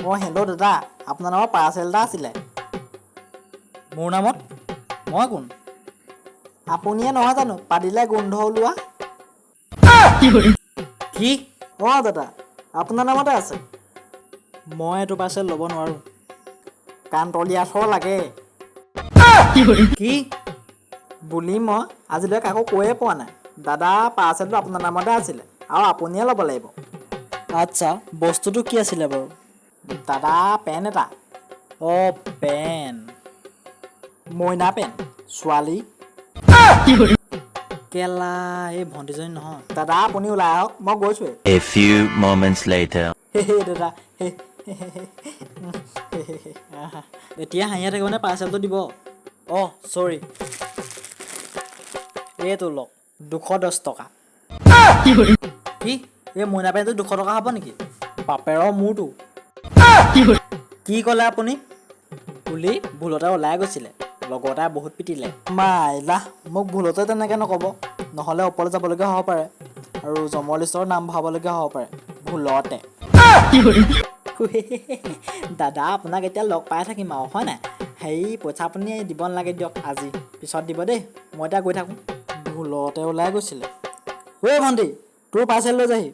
অঁ, হেল্ল' দাদা, আপোনাৰ নামৰ পাৰ্চেল এটা আছিলে। মোৰ নামত? মই কোন? আপুনিয়ে নহয় জানো পাদিলে গোন্ধ ওলোৱা? কি? অঁ দাদা, আপোনাৰ নামতে আছে। মই এইটো পাৰ্চেল ল'ব নোৱাৰোঁ। কাণতলীয়া থ লাগে। কি? বুলি মই আজিলৈ কাকো কৈয়ে পোৱা নাই। দাদা, পাৰ্চেলটো আপোনাৰ নামতে আছিলে আৰু আপুনিয়ে ল'ব লাগিব। আচ্ছা, বস্তুটো কি আছিলে বাৰু? দাদা, পেন এটা। অঁ, পেন। মইনা পেন, ছোৱালী। কেলা, এই ভণ্টিজনী নহয়। দাদা, আপুনি ওলাই আহক, মই গৈছোৱে। A few moments later. হে হে দাদা, হে। এতিয়া হাঁহিয়ে থাকিবনে পাৰ্চেলটো দিব? অঁ, চৰি, এইটো লওক। 210 টকা। কি? এই মইনা পেনটো 200 টকা হ'ব নেকি? বাপেৰৰ মূৰটো। কি ক'লে আপুনি? বুলি ভুলতে ওলাই গৈছিলে, লগৰ এটাই বহুত পিটিলে। মাইলা, মোক ভুলতে তেনেকৈ নক'ব, নহ'লে ওপৰলৈ যাবলগীয়া হ'ব পাৰে আৰু জমৰ লিষ্টৰ নাম ভৰাবলগীয়া হ'ব পাৰে ভুলতে। দাদা, আপোনাক এতিয়া লগ পাই থাকিম আৰু, হয় নাই? হেৰি, পইচা আপুনি দিব নালাগে দিয়ক আজি, পিছত দিব দেই। মই এতিয়া গৈ থাকোঁ। ভুলতে ওলাই গৈছিলে। ঐ ভণ্টি, তোৰ পাৰ্চেল লৈ যাহি।